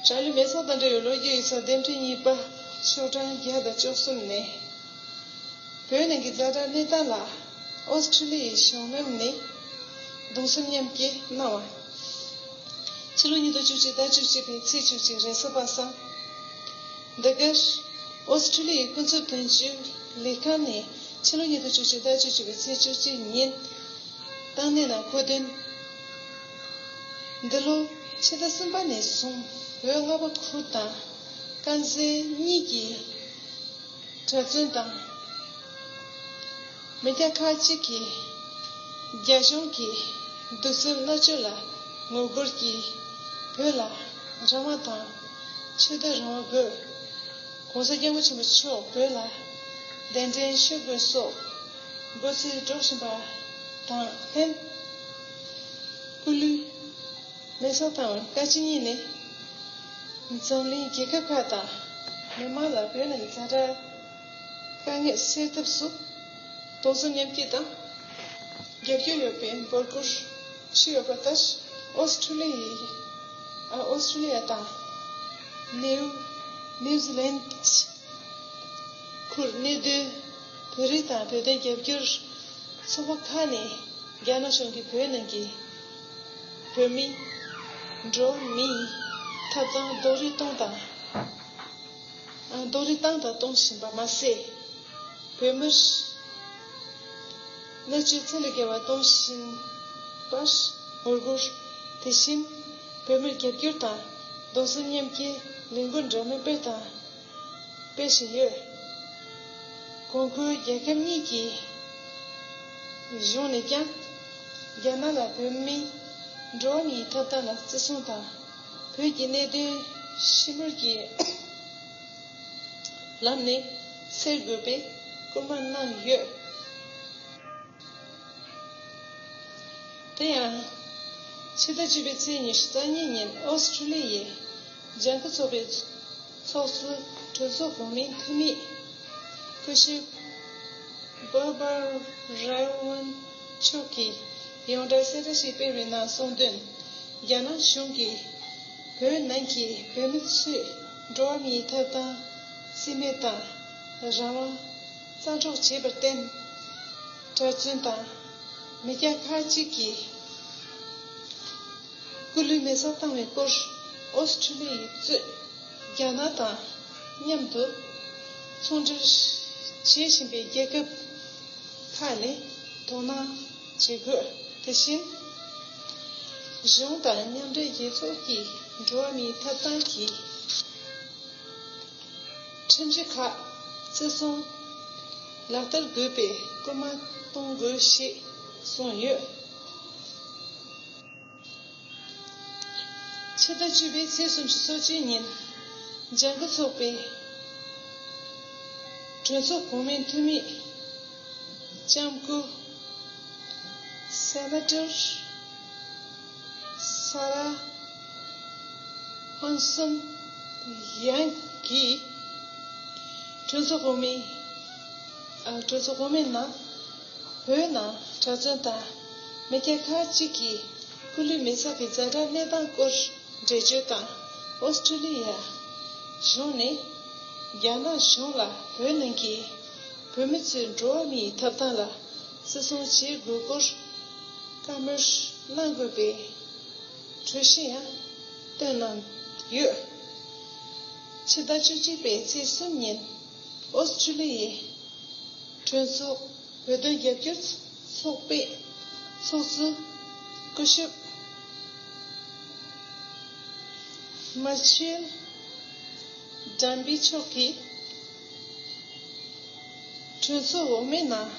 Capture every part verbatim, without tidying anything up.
ཏྲ་ལི་མེ་སོག་དང་འབྲེལ་བའི་ལོ་རྒྱུས་ཡིག་ཚགས་འདེམས་ཁྲིད་གཉིས་པ། ཆིའུ་ཀྲང་བརྒྱ་དང་བཅུ་གསུམ་ནས། བོད་ནང་གི་ཛ་དྲག་གནས་སྟངས་ལ་ཨོ་སི་ཁྲུ་ལི་ཡའི་གཞུང་ལམ་ནས་གདུང་སེམས་མཉམ་སྐྱེད་གནང་བ། ཕྱི་ལོ་ཉིས་སྟོང་བཅུ་གཅིག་ཟླ་བཅུ་གཅིག་པའི་ཚེས་བཅུ་གཅིག་རེས་གཟའ་པ་སངས། འདི་གར་ཨོ་སི་ཁྲུ་ལི་ཡའི་སྐུ་ཚབ་དོན་གཅོད་ལས་ཁང་ནས་ཕྱི་ལོ་ཉིས་སྟོང་བཅུ་གཅིག་ཟླ་བཅུ་གཅིག་པའི་ཚེས་བཅུ་གཅིག་ཉིན་བཏང་གནས་ནང་འཁོད་དོན། འདི་ལོ་ཕྱི་ཟླ་གསུམ་པ་ནས་བཟུང་བོད་མངའ་འོག་ཁུལ་དང་དཀར་མཛེས་གཉིས་ཀྱི་གྲྭ་བཙུན་དང་། མི་སྐྱ་ཁག་ཅིག་གིས་རྒྱ་གཞུང་གི་གདུག་རྩུབ་མནར་གཅོད་ལ་ངོ་རྒོལ་གྱིས་བོད་ལ་རང་དབང་དང་ཆོས་དད་རང་དབང་དགོས། ྋགོང་ས་ྋསྐྱབས་མགོན་ཆེན་པོ་མཆོག་བོད་ལ་གདན་འདྲེན་ཞུ་དགོས་སོགས་དགོས་ཚུལ་སྒྲོག་བཞིན་པ་དང་ལྷན། སྐུ་ལུས་མེ་སྲེག་བཏང་བའི་བཀའ་སྤྱི་གཉིས་ནས། འཛམ་གླིང་རྒྱལ་ཁབ་ཁག་དང་མི་མང་ལ་བོད་ནང་གི་ཛ་དྲག་དཀའ་ངལ་སེལ་ཐབས་སུ་གདུང་སེམས་མཉམ་སྐྱེད་དང་རྒྱབ་སྐྱོར་ཡོད་པའི་འབོད་སྐུལ་ཞུས་ཡོད་པ་ལྟར། ཨོ་སི་ཁྲུ་ལི་ཡའི་ཨ་ཨོ་སི་ཁྲུ་ལི་ཡ་དང་ནེའུ་ནེའུ་ཛི་ལན་ཁུལ་གནས་སྡོད་བོད་རིགས་དང་བོད་དོན་རྒྱབ་སྐྱོར་ཚོགས་པ་ཁག་ནས་རྒྱ་ནག་གཞུང་གིས་བོད་ནང་གི་བོད་མི་འགྲོ་བ་མིའི་ཐོབ་ཐང་རྡོག་རོལ་གཏོང་དང་། རྡོག་རོལ་བཏང་དང་གཏོང་བཞིན་པ་མ་ཟད། བོད་མིར་མནར་གཅོད་ཚད་ལས་བརྒལ་བ་གཏོང་བཞིན་པར་ངོ་རྒོལ། དེ་བཞིན་བོད་མིར་རྒྱབ་སྐྱོར་དང་གདུང་སེམས་མཉམ་སྐྱེད་ལས་འགུལ་འདྲ་མིན་སྤེལ་དང་སྤེལ་བཞིན་ཡོད། གོང་བཀུར་རྒྱལ་ཁབ་གཉིས་ཀྱི་གཞུང་ནས་ཀྱང་རྒྱ་ནག་ལ་བོད་མི་འགྲོ་བ་མིའི་ཐོབ་ཐང་ལ་བརྩི་སྲུང་དང་བོད་ཀྱི་གནད་དོན་ཞི་མོལ་གྱི་ལམ་ནས་སེལ་དགོས་པའི་སྐུལ་མ་གནང་ཡོད། དེ་ཡང་། ཕྱི་ཟླ་བཅུ་པའི་ཚེས་ཉི་ཤུ་རྩ་གཉིས་ཉིན་ཨོ་སི་ཁྲུ་ལི་ཡའི་ལྗང་ཁུ་ཚོགས་པའི་ཚོགས་གཙོ་གྲོས་ཚོགས་གོང་མའི་འཐུས་མི་སྐུ་ཞབས་བྷ་བྷ་ར་ཝན་མཆོག་གིས་ཡོངས་གྲགས་གསལ་བསྒྲགས་ཤིག་སྤེལ་བའི་ནང་གསུངས་དོན། རྒྱ་ནག་གཞུང་གིས་བོད་ནང་གི་བོད་མི་ཚོས་འགྲོ་བ་མིའི་ཐོབ་ཐང་རྩིས་མེད་དང་རང་དབང་། བཙན་འཕྲོག་བྱས་པར་བརྟེན། གྲྭ་བཙུན་དང་མི་སྐྱ་ཁག་ཅིག་གིས་སྐུ་ལུས་མེ་སྲེག་བཏང་བའི་སྐོར་ཨོ་སི་ཁྲུ་ལི་ཡ་གཙོས་རྒྱ་ནག་དང་མཉམ་དུ་ཚོང་འབྲེལ་བྱེད་བཞིན་པའི་རྒྱལ་ཁབ་ཁག་ནས་དོ་སྣང་བྱེད་དགོས། དེ་བཞིན་གཞུང་དང་མཉམ་འབྲེལ་རྒྱལ་ཚོགས་ཀྱི་འགྲོ་བ་མིའི་ཐོབ་ཐང་གི་ཁྲིམས་གཞི་ཁག་བརྩི་སྲུང་ལག་བསྟར་དགོས་པའི་སྐུལ་མ་གཏོང་དགོས་ཞེས་གསུངས་ཡོད། ཕྱི་ཟླ་བཅུ་པའི་ཚེས་སུམ་ཅུ་སོ་གཅིག་ཉིན་ལྗང་ཁུ་ཚོགས་པའི་གྲོས་ཚོགས་གོང་མའི་འཐུས་མི་ལྕམ་སྐུ་སེ་ནེ་ཊར་ས་ར་ཧོན་སུན་ཡང་གིས་གྲོས་ཚོགས་གོང་མའི་ཨ་གྲོས་ཚོགས་གོང་མའི་ནང་བོད་ནང་གྲྭ་བཙུན་དང་མི་སྐྱ་ཁག་ཅིག་གིས་སྐུ་ལུས་མེ་སྲེག་གི་ཛ་དྲག་གནས་སྟངས་སྐོར་འགྲེལ་བརྗོད་དང་ཨོ་སི་ཁྲུ་ལི་ཡ་གཞུང་ནས་རྒྱ་ནག་གཞུང་ལ་བོད་ནང་གི་བོད་མི་ཚོའི་འགྲོ་བ་མིའི་ཐོབ་ཐང་ལ་བརྩི་སྲུང་བྱེད་དགོས་སྐོར་བཀའ་མོལ་གནང་དགོས་པའི་གྲོས་གཞི་ཡང་བཏོན་གནང་ཡོད། ཕྱི་ཟླ་བཅུ་གཅིག་པའི་ཚེས་གསུམ་ཉིན་ཨོ་སི་ཁྲུ་ལི་ཡའི་གྲོས་ཚོགས་བོད་དོན་རྒྱབ་སྐྱོར་ཚོགས་པའི་ཚོགས་གཙོ་སྐུ་ཞབས་མཱ་ཤེལ་ཌམ་བི་མཆོག་གིས་གྲོས་ཚོགས་འོག་མའི་ནང་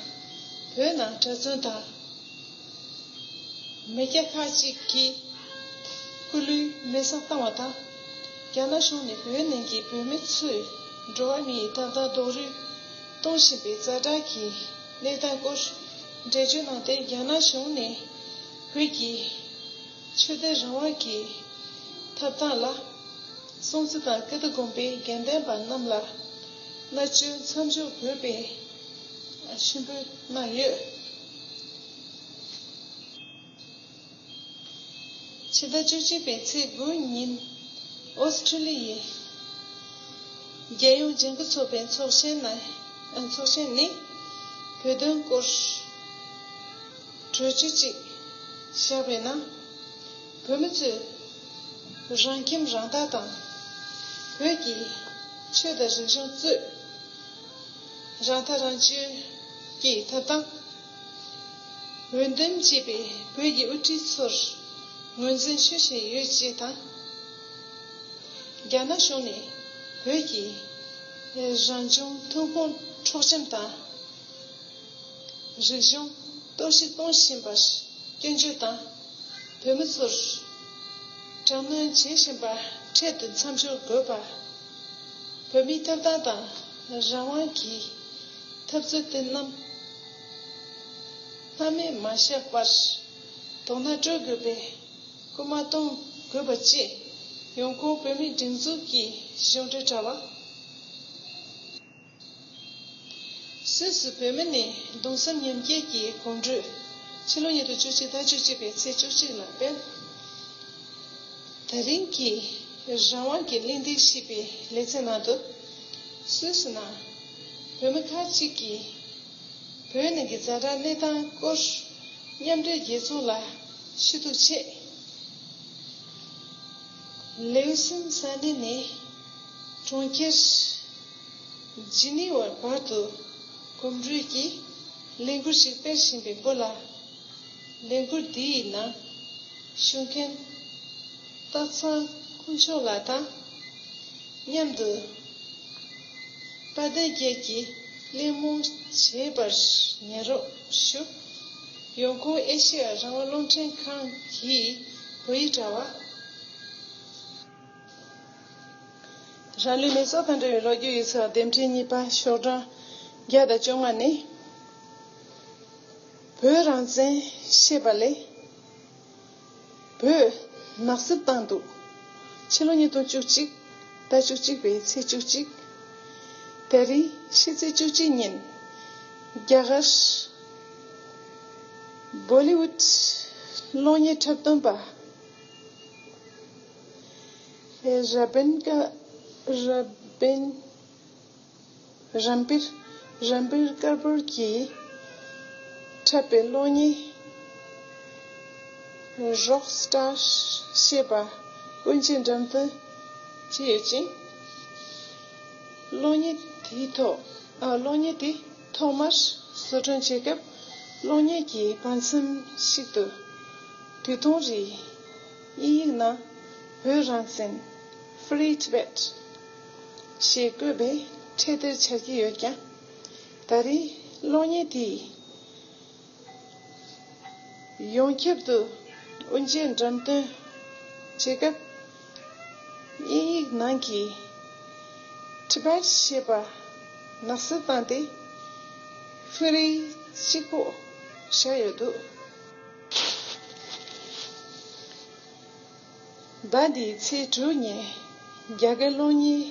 བོད་ནང་གྲྭ་བཙུན་དང་མི་སྐྱ་ཁག་ཅིག་གིས་སྐུ་ལུས་མེ་སྲེག་བཏང་བ་དང་། རྒྱ་ནག་གཞུང་ནས་བོད་ནང་གི་བོད་མི་ཚོས་འགྲོ་བ་མིའི་ཐོབ་ཐང་རྡོག་རོལ་གཏོང་བཞིན་པའི་ཛ་དྲག་གི་གནས་སྟངས་སྐོར་འགྲེལ་བརྗོད་གནང་སྟེ། རྒྱ་ནག་གཞུང་ནས་བོད་ཀྱི་ཆོས་དད་རང་དབང་གི་ཐོབ་ཐང་ལ་སྲུང་བརྩི་དང་ཀིརྟི་དགོན་པའི་དགེ་འདུན་པ་རྣམས་ལ་མནར་གཅོད་མཚམས་འཇོག་དགོས་པའི་ཞུ་འབོད་གནང་ཡོད། ཕྱི་ཟླ་བཅུ་གཅིག་པའི་ཚེས་དགུ་ཉིན། ཨོ་སི་ཁྲུ་ལི་ཡའི་རྒྱལ་ཡོངས་ལྗང་ཁུ་ཚོགས་པའི་ཚོགས་ཆེན་ནས་ཚོགས་ཆེན་ནས་བོད་དོན་སྐོར་གྲོས་ཆོད་ཅིག་བཞག་པའི་ནང་། བོད་མི་ཚོས་རང་ཁྱིམ་རང་བདག་དང་། བོད་ཀྱི་ཆོས་དང་རིག་གཞུང་གཙོས་རང་ཐག་རང་གཅོད་ཀྱི་ཐོབ་ཐང་། འོས་འདེམས་བྱས་པའི་བོད་ཀྱི་དབུ་ཁྲིད་ཚོར་ངོས་འཛིན་ཞུ་བཞིན་ཡོད་ཅེས་དང་། རྒྱ་ནག་གཞུང་ནས་བོད་ཀྱི་རང་བྱུང་ཐོན་ཁུངས་འཕྲོག་བཅོམ་དང་། རིག་གཞུང་གཏོར་བཤིག་གཏོང་བཞིན་པར་སྐྱོན་བརྗོད་དང་། བོད་མི་ཚོར་དྲག་གནོན་བྱེད་བཞིན་པ་འཕྲལ་དུ་མཚམས་འཇོག་དགོས་པ། བོད་མིའི་ཐོབ་ཐང་དང་རང་དབང་གི་འཐབ་རྩོད་དེ་རྣམས་སྣང་མེད་མ་བཞག་པར་དོ་སྣང་སྤྲོད་དགོས་པའི་སྐུལ་མ་གཏོང་དགོས་པ་བཅས་ཡོང་ཁུངས་བོད་མིའི་སྒྲིག་འཛུགས་ཀྱི་གཞུང་འབྲེལ་དྲ་བ། སུད་སི་བོད་མི་ནས་གདུང་སེམས་མཉམ་སྐྱེད་ཀྱི་གོམ་བགྲོད། ཕྱི་ལོ་ཉིས་སྟོང་བཅུ་གཅིག་ཟླ་བཅུ་གཅིག་པའི་ཚེས་བཅུ་གཅིག་ལ་སྤེལ། དེ་རིང་གི་རང་དབང་གི་གླེང་སྟེགས་ཞེས་པའི་ལེ་ཚན་ནང་དུ། སུད་སི་ནང་བོད་མི་ཁག་ཅིག་གིས་བོད་ནང་གི་ཛ་དྲག་གནས་སྟངས་སྐོར་མཉམ་འབྲེལ་རྒྱལ་ཚོགས་ལ་ཞུ་གཏུག་ཆེད། ལེའུ་སིན་ས་གནས་ནས་གྲོང་ཁྱེར་ཇི་ནི་ཝར་བར་དུ་གོམ་བགྲོད་ཀྱི་ལས་འགུལ་ཞིག་སྤེལ་བཞིན་པའི་སྐོར་ལ། ལས་འགུལ་འདིའི་ནང་ཞུགས་མཁན་སྟག་ཚང་དཀོན་མཆོག་ལགས་དང་མཉམ་དུ་དཔལ་ལྡན་རྒྱལ་གྱི་གླེང་མོལ་བྱེད་པར་ཉན་རོགས་ཞུ། ཡོང་ཁུངས་ཨེ་ཤེ་ཡ་རང་དབང་རླུང་འཕྲིན་ཁང་གི་བོད་ཡིག་དྲ་བ། རང་ལུས་མེ་སྲེག་དང་འབྲེལ་བའི་ལོ་རྒྱུས་ཡིག་ཚགས་འདེམས་ཁྲིད་གཉིས་པ་ཤོག་གྲངས་བརྒྱ་དང་བཅོ་ལྔ་ནི། བོད་རང་བཙན་ཞེས་པ་ལས། བོད་ནག་སེལ་བཏང་འདུག་ཕྱི་ལོ་ཉིས་སྟོང་བཅུ་གཅིག་ཟླ་བཅུ་གཅིག་པའི་ཚེས་བཅུ་གཅིག་དེ་རིང་ཕྱི་ཚེས་བཅུ་གཅིག་ཉིན། རྒྱ་གར་བོ་ལི་ཝུད་གློག་བརྙན་འཁྲབ་སྟོན་པ། ར་བན་ཀ་ར་བན་རམ་བིར་རམ་བིར་ཀར་པུར་གྱིས་འཁྲབ་པའི་གློག་བརྙན་Rock Star ཞེས་པ་དབུ་འབྱེད་འགྲེམས་སྟོན་བྱས་ཡོད་ཅིང་། གློག་བརྙན་དེའི་ཐོག་ཨ་གློག་བརྙན་དེ་ཐོག་མར་བཟོ་སྐྲུན་བྱེད་སྐབས་གློག་བརྙན་གྱི་བར་མཚམས་ཤིག་ཏུ། དུས་ཐུང་རེའི་དབྱིན་ཡིག་ནང་བོད་རང་བཙན་Free Tibet ཞེས་བཀོད་པའི་འཕྲེད་དེབ་འཆར་གྱི་ཡོད་ཀྱང་། ད་རེས་གློག་བརྙན་དེ་ཡོངས་ཁྱབ་ཏུ་དབུ་འབྱེད་འགྲེམས་སྟོན་བྱེད་སྐབས། དབྱིན་ཡིག་ནང་གི་Tibet ཞེས་པ་ནག་སེལ་བཏང་སྟེ་Free གཅིག་པོ་བཞག་ཡོད་འདུག་ཟླ་འདིའི་ཚེས་དྲུག་ཉིན་རྒྱ་སྐད་གློག་བརྙན་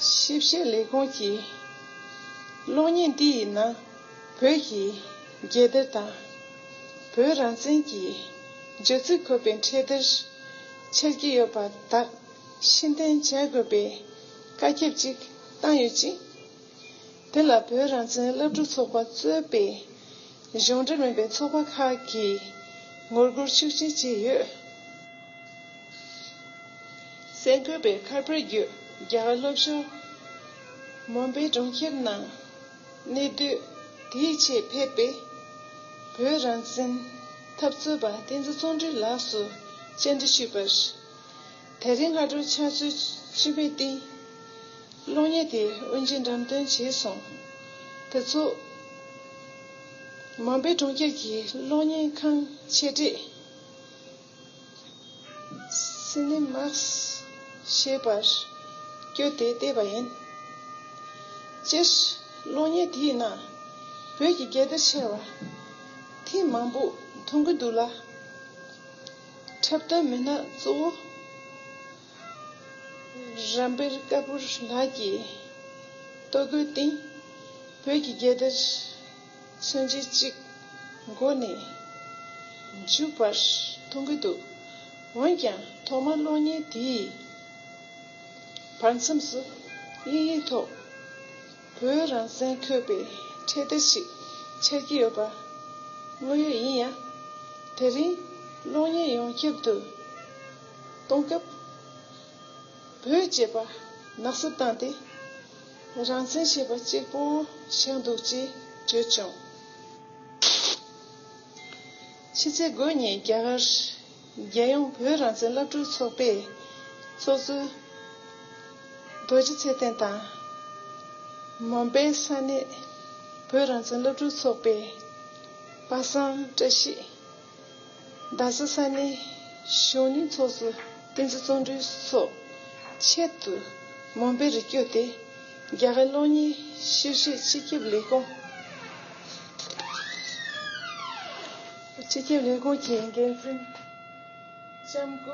ཞིབ་བཤེར་ལས་ཁུངས་ཀྱིས་གློག་བརྙན་འདི་ཡི་ནང་བོད་ཀྱི་རྒྱལ་དར་དང་བོད་རང་བཙན་གྱི་བརྗོད་ཚིག་འཁོད་པའི་འཕྲེད་དེབ་འཆར་གྱི་ཡོད་པ་དག་ཕྱིར་འཐེན་བྱ་དགོས་པའི་བཀའ་ཁྱབ་ཅིག་བཏང་ཡོད་ཅིང་། དེ་ལ་བོད་རང་བཙན་སློབ་ཕྲུག་ཚོགས་པ་གཙོས་པའི་གཞུང་འབྲེལ་མིན་པའི་ཚོགས་པ་ཁག་གིས་ངོ་རྒོལ་ཤུགས་ཆེན་བྱས་ཡོད། གསར་འགོད་པས་ཁ་པར་བརྒྱུད་རྒྱ་གར་ལྷོ་ཕྱོགས་མུམ་བྷེ་གྲོང་ཁྱེར་ནང་གནས་སྡོད་དེའི་ཆེད་ཕེབས་པའི་བོད་རང་བཙན་འཐབ་རྩོད་པ་བསྟན་འཛིན་བརྩོན་འགྲུས་ལགས་སུ་བཅར་འདྲི་ཞུས་པར། དེ་རིང་སྔ་དྲོ་ཕྱག་ཚོད་བཅུ་པའི་སྟེང་གློག་བརྙན་དེ་དབུ་འབྱེད་འགྲེམས་སྟོན་བྱས་སོང་། དེ་ཚོ་མུམ་བྷེ་གྲོང་ཁྱེར་གྱི་གློག་བརྙན་ཁང་ཆེ་གྲས་Cinemax ཞེས་པར་བསྐྱོད་དེ་བལྟས་པ་ཡིན། སྤྱིར་གློག་བརྙན་དེའི་ནང་བོད་ཀྱི་རྒྱལ་དར་འཕྱར་བ་ཐེངས་མང་པོ་མཐོང་གི་འདུག་ལ། འཁྲབ་སྟོན་མི་སྣ་གཙོ་བོ་རམ་བིར་ཀ་པུར་ལགས་ཀྱིས་ལྟོ་གོས་སྟེང་བོད་ཀྱི་རྒྱལ་དར་མཚོན་ཆ་གཅིག་མགོ་ནས་མཇུག་བར་མཐོང་གི་འདུག་འོན་ཀྱང་ཐོག་མར་གློག་བརྙན་དེའི་ བར་མཚམས་སུ་དབྱིན་ཡིག་ཐོག་བོད་རང་བཙན་འཁོད་པའི་འཕྲེད་དར་ཞིག་འཆར་གྱི་ཡོད་པ་དངོས་ཡོད་ཡིན་ཡང་། དེ་རིང་གློག་བརྙན་ཡོངས་ཁྱབ་ཏུ་གཏོང་སྐབས། བོད་ཅེས་པ་ནག་བསུབ་བཏང་སྟེ། རང་བཙན་ཞེས་པ་གཅིག་པོ་བཞག་འདུག་ཅེས་བརྗོད་བྱུང་། ཕྱི་ཚེས་དགུ་ཉིན་རྒྱ་གར་རྒྱལ་ཡོངས་བོད་རང་བཙན་སློབ་ཕྲུག་ཚོགས་པའི་ཚོགས་གཙོ་རྡོ་རྗེ་ཚེ་བརྟན་དང་། མུམ་བྷེའི་ས་གནས་བོད་རང་བཙན་སློབ་ཕྲུག་ཚོགས་པའི་པ་སངས་བཀྲ་ཤིས། རྡ་ས་ས་གནས་གཞོན་ནུ་ཚོགས་གཙོ་བསྟན་འཛིན་བརྩོན་འགྲུས་སོགས་ཆེད་དུ་མུམ་བྷེ་རུ་བསྐྱོད་དེ། རྒྱ་གར་གློག་བརྙན་ཞིབ་བཤེར་སྤྱི་ཁྱབ་ལས་ཁུངས། སྤྱི་ཁྱབ་ལས་ཁུངས་ཀྱི་འགན་འཛིན་ལྕམ་སྐུ་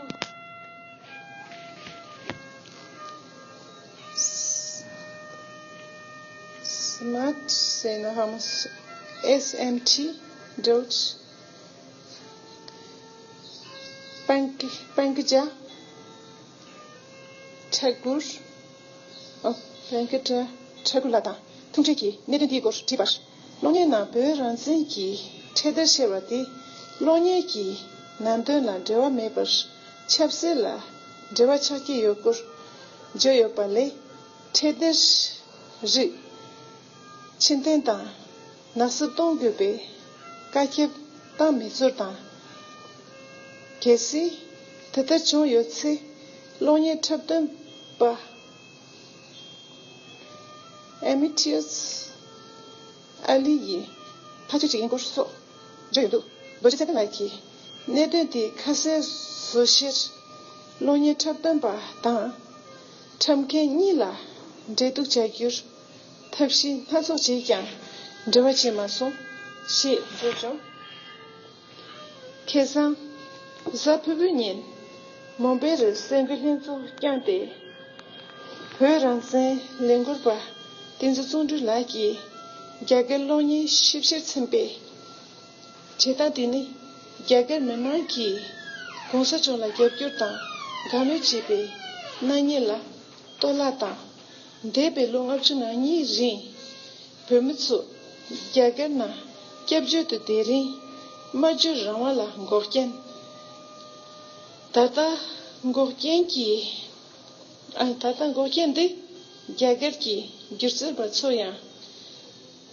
སི་མཱཊ་ཟེར་ན་ཧམ། S M T dot Pankaj Thakur, ཨོ། Pankaj Thakur ལགས་དང་ཐུག་འཕྲད་ཀྱིས་གནད་དོན་དེའི་སྐོར་དྲིས་པར། གློག་བརྙན་ནང་བོད་རང་བཙན་གྱི་འཕྲེད་དར་ཤར་བ་དེ་གློག་བརྙན་གྱི་ནང་དོན་ལ་འབྲེལ་བ་མེད་པར་ཆབ་སྲིད་ལ་འབྲེལ་བ་ཆགས་ཀྱི་ཡོད་སྐོར་བརྗོད་ཡོད་པ་ལས། འཕྲེད་དར་རིགས་ཕྱིར་འཐེན་དང་ནག་བསུབ་གཏོང་དགོས་པའི་བཀའ་ཁྱབ་བཏང་མེད་ཚུལ་དང་། གལ་སྲིད་དེ་ལྟར་བྱུང་ཡོད་ཚེ། གློག་བརྙན་འཁྲབ་སྟོན་པ་ཨེ་མི་ཊི་ཡས་ཨ་ལི་ཡིས་ཐག་གཅོད་བྱེད་ཀྱི་ཡིན་སྐོར་སོགས་བརྗོད་ཡོད་འདུག་རྡོ་རྗེ་ཚེ་བརྟན་ལགས་ཀྱིས་གནད་དོན་དེ་ཁ་གསལ་བཟོ་ཕྱིར། གློག་བརྙན་འཁྲབ་སྟོན་པ་དང་འཁྲབ་མཁན་གཉིས་ལ་འབྲེལ་གཏུག་བྱ་རྒྱུར་ཐབས་ཤེས་སྣ་ཚོགས་བྱས་ཀྱང་འབྲེལ་བ་བྱས་མ་སོང་ཞེས་བརྗོད་བྱུང་། ཁ་སང་གཟའ་ཕུར་བུའི་ཉིན་མུམ་བྷེ་རུ་གསར་འགོད་ལྷན་ཚོགས་བསྐྱངས་ཏེ། བོད་རང་བཙན་ལས་འགུལ་བ་བསྟན་འཛིན་བརྩོན་འགྲུས་ལགས་ཀྱིས་རྒྱ་གར་གློག་བརྙན་ཞིབ་བཤེར་ཚན་པའི་བྱེད་སྟངས་དེ་ནི་རྒྱ་གར་མི་མང་གིས་གོང་ས་མཆོག་ལ་རྒྱབ་སྐྱོར་དང་དགའ་མོས་བྱེད་པའི་སྣང་བརྙན་ལ་གཏོར་བརླག་དང་། འདས་པའི་ལོ་ལྔ་བཅུ་ང་གཉིས་རིང་བོད་མི་ཚོ་རྒྱ་གར་ནང་སྐྱབས་བཅོལ་དུ་དེ་རིང་སྨྲ་བརྗོད་རང་དབང་ལ་འགོག་རྐྱེན། ད་ལྟ་འགོག་རྐྱེན་གྱི། ཨ། ད་ལྟ་འགོག་རྐྱེན་འདི་རྒྱ་གར་གྱི་སྒྱུ་རྩལ་པ་ཚོ་ཡང་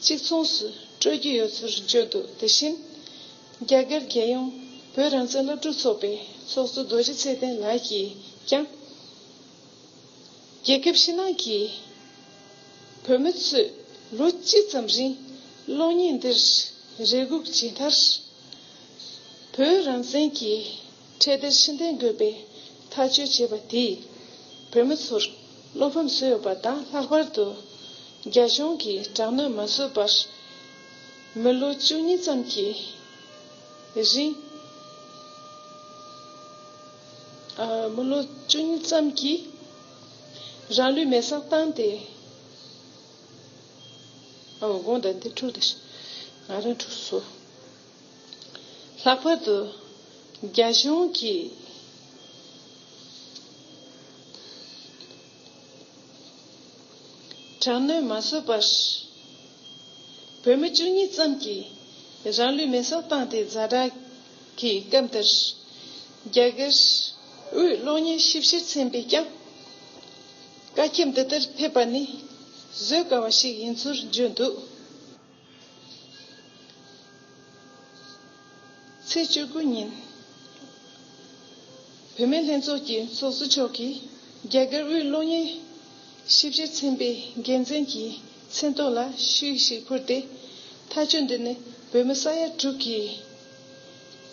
གཅིག་མཚུངས་སུ་སྤྲོད་ཀྱི་ཡོད་ཚུལ་བརྗོད་འདུག་དེ་བཞིན་རྒྱ་གར་རྒྱལ་ཡོངས་བོད་རང་བཙན་སློབ་ཕྲུག་ཚོགས་པའི་ཚོགས་གཙོ་རྡོ་རྗེ་ཚེ་བརྟན་ལགས་ཀྱིས་ཀྱང་། རྒྱལ་ཁབ་ཕྱི་ནང་གི་བོད་མི་ཚོས་ལོ་གཅིག་ཙམ་རིང་གློག་བརྙན་འདིར་རེ་སྒུག་བྱས་མཐར། བོད་རང་བཙན་གྱི་འཕྲེད་དར་ཕྱིར་འཐེན་དགོས་པའི་ཐག་གཅོད་བྱས་པ་དེས་བོད་མི་ཚོར་བློ་ཕམ་བཟོས་ཡོད་པ་དང་། ལྷག་པར་དུ་རྒྱ་གཞུང་གིས་དྲག་གནོན་མ་བཟོས་པར་མི་ལོ་བཅུ་གཉིས་ཙམ་གྱི་རིང་། ཨ། མི་ལོ་བཅུ་གཉིས་ཙམ་གྱི་རང་ལུས་མེ་སྲེག་བཏང་སྟེ། ཨོ། དགོངས་དག་འདི་འཁྲུག་དེ། ང་རང་འཁྲུག་སོ། ལྷག་པར་དུ་རྒྱ་གཞུང་གིས་དྲག་གནོན་མ་བཟོས་པར་བོད་མི་བཅུ་གཉིས་ཙམ་གྱིས་རང་ལུས་མེ་སྲེག་བཏང་སྟེ་ཛ་དྲག་གི་སྐབས་འདིར། རྒྱ་གར་དབུས་གློག་བརྙན་ཞིབ་བཤེར་ཚན་པས་ཀྱང་བཀའ་ཁྱབ་འདི་ལྟར་ཕེབས་པ་ནི་བཟོད་དཀའ་བ་ཞིག་ཡིན་ཚུལ་བརྗོད་འདུག་ཚེས་བཅུ་དགུ་ཉིན་བུད་མེད་ལྷན་ཚོགས་ཀྱི་ཚོགས་གཙོ་མཆོག་གིས་རྒྱ་གར་དབུས་གློག་བརྙན་ཞིབ་བཤེར་ཚན་པའི་འགན་འཛིན་གྱི་མཚན་ཐོག་ལ་ཞུ་ཡིག་ཞིག་ཕུལ་ཏེ། ཐག་གཅོད་འདི་ནི་བོད་མི་ས་ཡ་དྲུག་གི་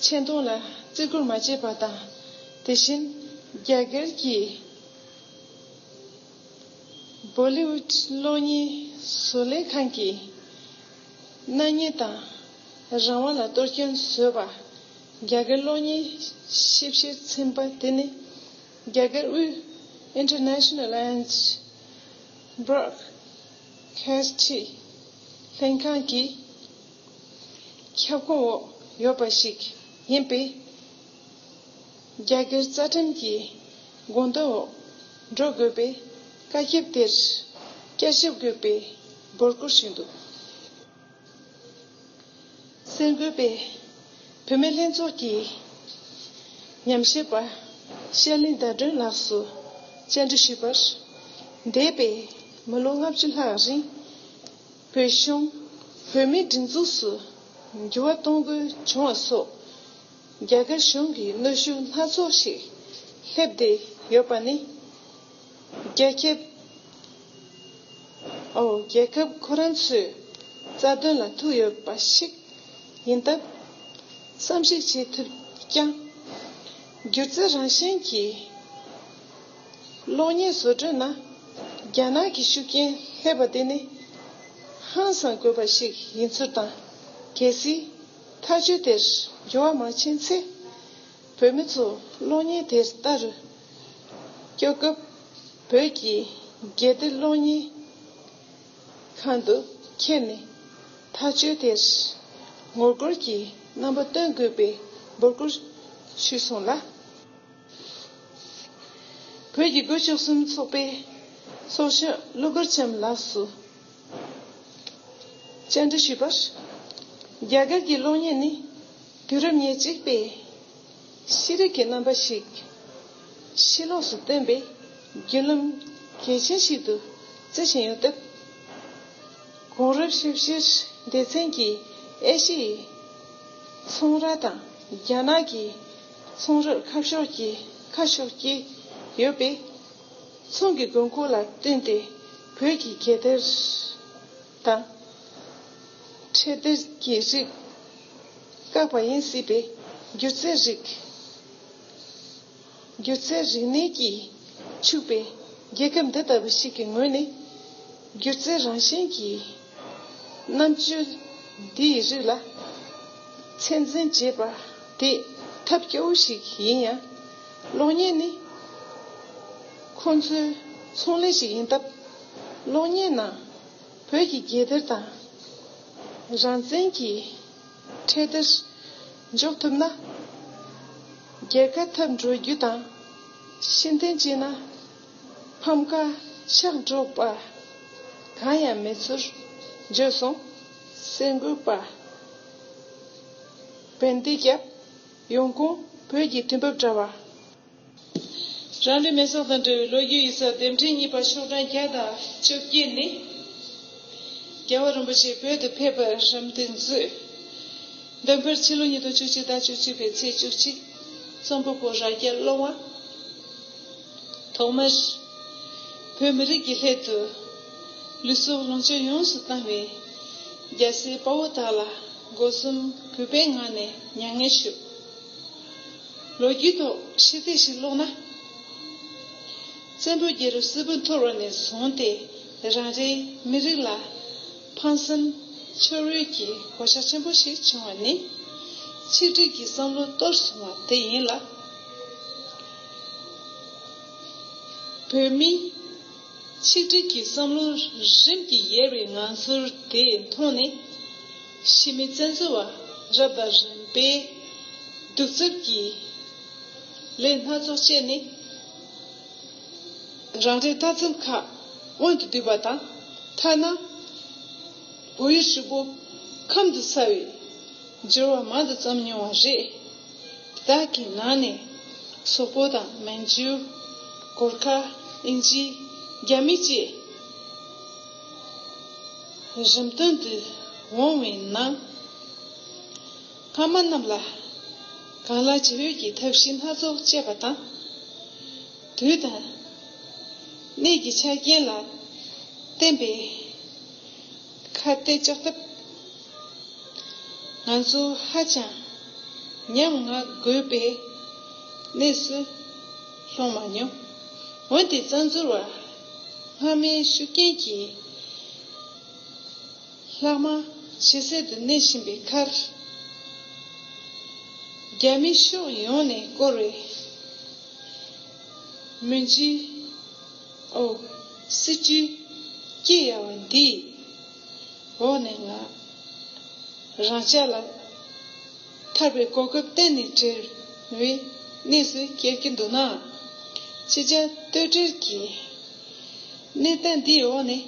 ཆེ་མཐོང་ལ་བརྩི་བཀུར་མ་བྱས་པ་དང་། དེ་བཞིན་རྒྱ་གར་གྱི་བོ་ལི་ཝུད་གློག་བརྙན་བཟོ་ལས་ཁང་གི་སྣང་བརྙན་དང་རང་དབང་ལ་གཏོར་སྐྱོན་བཟོས་པ། རྒྱ་གར་གློག་བརྙན་ཞིབ་བཤེར་ཚན་པ་དེ་ནི་རྒྱ་གར་དབུས་International and Broadcasting ལྷན་ཁང་གི་ཁྱབ་ཁོངས་འོག་ཡོད་པ་ཞིག་ཡིན་པས། རྒྱ་གར་རྩ་ཁྲིམས་ཀྱི་དགོངས་དོན་འོག་འགྲོ་དགོས་པའི་ བཀའ་ཁྱབ་དེར་བསྐྱར་ཞིབ་དགོས་པའི་འབོད་སྐུལ་ཞུས་འདུག། གསར་འགོད་པས་བུད་མེད་ལྷན་ཚོགས་ཀྱི་ཉམས་ཞིབ་པ་ཤར་གླིང་ཟླ་སྒྲོན་ལགས་སུ་བཅར་འདྲི་ཞུས་པར། འདས་པའི་མི་ལོ་ལྔ་བཅུ་ལྷག་རིང་བོད་གཞུང་བོད་མིའི་སྒྲིག་འཛུགས་སུ་འགྱུར་བ་གཏོང་དགོས་བྱུང་བ་སོགས་རྒྱ་གར་གཞུང་གི་གནོན་ཤུགས་སྣ་ཚོགས་ཤིག་སླེབས་བསྡད་ཡོད་པ་ནི། རྒྱལ་ཁབ། ཨོ། རྒྱལ་ཁབ་ཁོ་རང་ཚོའི་རྩ་དོན་ལ་ཐུག་ཡོད་པ་ཞིག་ཡིན་སྟབས། བསམ་གཞིག་བྱེད་ཐུབ་ཀྱང་། སྒྱུ་རྩལ་རང་བཞིན་གྱི་གློག་བརྙན་བཟོ་སྐྲུན་ནང་རྒྱ་ནག་གི་ཤུགས་རྐྱེན་སླེབས་པ་དེ་ནི་ཧང་སང་དགོས་པ་ཞིག་ཡིན་ཚུལ་དང་། གལ་སྲིད་ཐག་གཅོད་དེར་འགྱུར་བ་མ་ཕྱིན་ཚེ། བོད་མི་ཚོ་གློག་བརྙན་དེ་ལྟ་རུ་སྐྱོད་སྐབས། བོད་ཀྱི་རྒྱལ་དར་གློག་བརྙན་ཁང་དུ་འཁྱེར་ནས་ཐག་གཅོད་དེར་ངོ་རྒོལ་གྱི་རྣམ་པ་སྟོན་དགོས་པའི་འབོད་སྐུལ་ཞུས་སོང་ལ། བོད་ཀྱི་དགུ་བཅུ་གསུམ་ཚོགས་པའི་ཚོགས་གཞོན་ཀླུ་མཁར་བྱམས་ལགས་སུ་བཅར་འདྲི་ཞུས་པར། རྒྱ་གར་གྱི་གློག་བརྙན་ནི་དུས་རབས་ཉེར་གཅིག་པའི་ཤེས་རིག་གི་རྣམ་པ་ཞིག་ཕྱི་ལོགས་སུ་སྟོན་པའི་བརྒྱུད་ལམ་གལ་ཆེན་ཞིག་ཏུ་བརྩི་བཞིན་ཡོད་སྟབས། གོང་རིམ་ཞིབ་བཤེར་སྡེ་ཚན་གྱིས་ཨེ་ཤི་ཡའི་ཚོང་ར་དང་རྒྱ་ནག་གི་ཚོང་རར་ཁ་ཕྱོགས་ཀྱི་ཁ་ཕྱོགས་ཀྱི་ཡོད་པའི་ཚོང་གི་དགོས་མཁོ་ལ་བསྟུན་ཏེ། བོད་ཀྱི་རྒྱལ་དར་དང་འཕྲེད་དར་གྱི་རིགས་བཀག་པ་ཡིན་སྲིད་པའི་སྒྱུ་རྩལ་རིགས། སྒྱུ་རྩལ་རིག་གནས་ཀྱིས་ཕྱུག་པའི་རྒྱལ་ཁབ་འདི་ལྟ་བུ་ཞིག་གི་ངོས་ནས། སྒྱུ་རྩལ་རང་བཞིན་གྱི་རྣམ་དཔྱོད་འདིའི་རིགས་ལ་ཚད་འཛིན་བྱེད་པ་དེ་ཐབས་སྐྱོ་བོ་ཞིག་ཡིན་ཡང་། གློག་བརྙན་ནི་ཁོང་ཚོའི་ཚོང་ལས་ཤིག་ཡིན་སྟབས། གློག་བརྙན་ནང་བོད་ཀྱི་རྒྱལ་དར་དང་རང་བཙན་གྱི་འཕྲེད་དར་འཇོག་ཐུབ་ན། རྒྱལ་ཁ་ཐོབ་འགྲོ་རྒྱུ་དང་། ཕྱིར་འཐེན་བྱས་ན་ཕམ་ཁ་ཆག་འགྲོ་བ་གང་ཡང་མེད་ཚུལ་བརྗོད་སོང་། གསར་འགོད་པ་བན་དེ་སྐྱབས། ཡོང་ཁུངས། བོད་ཀྱི་དུས་བབ་དྲ་བ། རང་རེའི་མེ་སོག་དང་འབྲེལ་བའི་ལོ་རྒྱུས་ཡིག་ཚགས་དེབ་ཕྲེང་གཉིས་པ་ཤོག་གྲངས་བརྒྱ་དང་བཅོ་བརྒྱད་ནི། རྒྱལ་བ་རིན་པོ་ཆེ་བོད་དུ་ཕེབས་པར་རམ་འདེགས་མཛོད། འདི་བར་ཕྱི་ལོ་ཉིས་སྟོང་བཅུ་གཅིག་ཟླ་བཅུ་གཅིག་པའི་ཚེས་བཅུ་གཅིག། རྩོམ་པ་པོ་རྭ་རྒྱ་སློབ་དབང་། ཐོག་མར་བོད་མི་རིགས་ཀྱི་སླད་དུ་ལུས་སྲོག་ལོངས་སྤྱོད་ཡོངས་སུ་བཏང་བའི་རྒྱལ་སྲས་དཔའ་བོ་དག་ལ་སྒོ་གསུམ་གུས་པའི་ངང་ནས་མྱ་ངན་ཞུ། ལོ་རྒྱུས་ཐོག་ཤེས་ཚད་ཞིག་ཀློག་ན། བཙན་པོ་རྒྱལ་རབས་སྲིད་དབང་འཐོར་བ་ནས་བཟུང་སྟེ་རང་རེའི་མི་རིགས་ལ་ཕངས་སེམས་ཕྱོགས་རིས་ཀྱི་གོད་ཆག་ཆེན་པོ་ཞིག་བྱུང་བ་ནི་ཆིག་སྒྲིལ་གྱི་བསམ་བློ་གཏོར་སོང་བ་དེ་ཡིན་ལ། བོད་མིས་ཆིག་སྒྲིལ་གྱི་བསམ་བློ་རིམ་གྱིས་ཡལ་བའི་ངང་ཚུལ་དེ་མཐོང་ནས། ཕྱི་མི་བཙན་འཛུལ་བ་རབ་དང་རིམ་པས་གདུག་རྩུབ་ཀྱི་ལས་སྣ་ཚོགས་སྤྱད་ནས། རང་རེའི་ལྟ་ཚུལ་ཁག་དབང་དུ་བསྡུས་པ་དང་། ཐ་ན་བོད་ཡུལ་ཧྲིལ་པོ་ཁམས་དུ་ཚ་བའི་འགྱུར་བ་མང་དུ་བརྩམས་མྱོང་བ་རེད། དེ་དག་གི་ནང་ནས་སོག་པོ་དང་མན་ཇུ། གོར་ཁ། དབྱིན་ཇི། རྒྱ་མི་བཅས་རིམ་སྟོན་དུ་འོང་བའི་ནང་། སྔ་མ་རྣམས་ལ་གང་ལ་ཇི་འོས་ཀྱི་ཐབས་ཤེས་སྣ་ཚོགས་སྤྱད་པ་དང་། དུས་དང་གནས་ཀྱི་ཆ་རྐྱེན་ལ་བརྟེན་པའི་ཁ་གཏད་གཅོག་ཐབས་ང་ཚོ་ཧ་ཅང་ཉམ་ང་དགོས་པའི་གནས་སུ་ལྷུང་མ་མྱོང་། འོན་ཏེ་བཙན་འཛུལ་བ་སྔ་མའི་ཤུགས་རྐྱེན་གྱིས། ལྷག་མ་ཇེ་གསལ་དུ་གནས་བཞིན་པའི་ཁར། རྒྱ་མི་ཕྱོགས་ཡོངས་ནས་བསྐོར་བའི་མུན་ཆུ། ཨོ། སྲིད་ཇུས་སྐྱི་གཡའ་བ་འདིའི་འོག་ནས་ང་རང་ཅག་ལ་ཐར་པའི་གོ་སྐབས་གཏན་ནས་བྲལ་བའི་གནས་སུ་སྐྱེལ་གྱི་འདུག་ན། ཕྱི་རྒྱལ་སྟོད་འབྲེལ་གྱི་ གནས་སྟངས་འདིའི་འོག་ནས་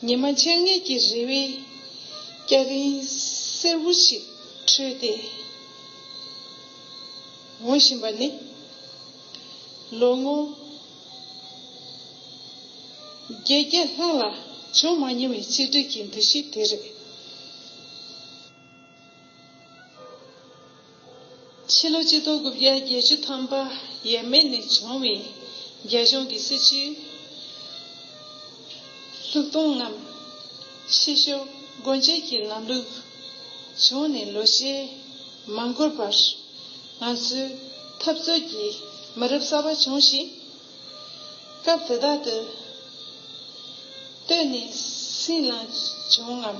ཉི་མ་འཆར་ངེས་ཀྱི་རེ་བའི་སྐྱ་རེངས་སེར་པོ་ཞིག་འཕྲོས་ཏེ་འོང་བཞིན་པ་ནི། ལོ་ངོ་བརྒྱད་བརྒྱ་ལྷག་ལ་བྱུང་མ་མྱོང་བའི་གཅིག་སྒྲིལ་གྱི་འདུ་ཤེས་དེ་རེད། ཕྱི་ལོ་ཆིག་སྟོང་དགུ་བརྒྱ་བརྒྱད་ཅུ་ཐམ་པ་ཡས་མས་ནས་བྱུང་བའི་རྒྱ་གཞུང་གི་སྲིད་བྱུས་ལྷུག་གཏོང་ངམ་ཕྱི་ཕྱོགས་སྒོ་འབྱེད་ཀྱི་ལམ་ལུགས་བྱུང་ནས་ལོ་ཤས་མ་འགོར་བར། ང་ཚོའི་འཐབ་རྩོད་ཀྱི་མི་རབས་གསར་པ་བྱུང་ཞིང་། སྐབས་དེ་དག་ཏུ་སྟོད་ནས་སྲིན་ལངས་བྱུང་ངམ།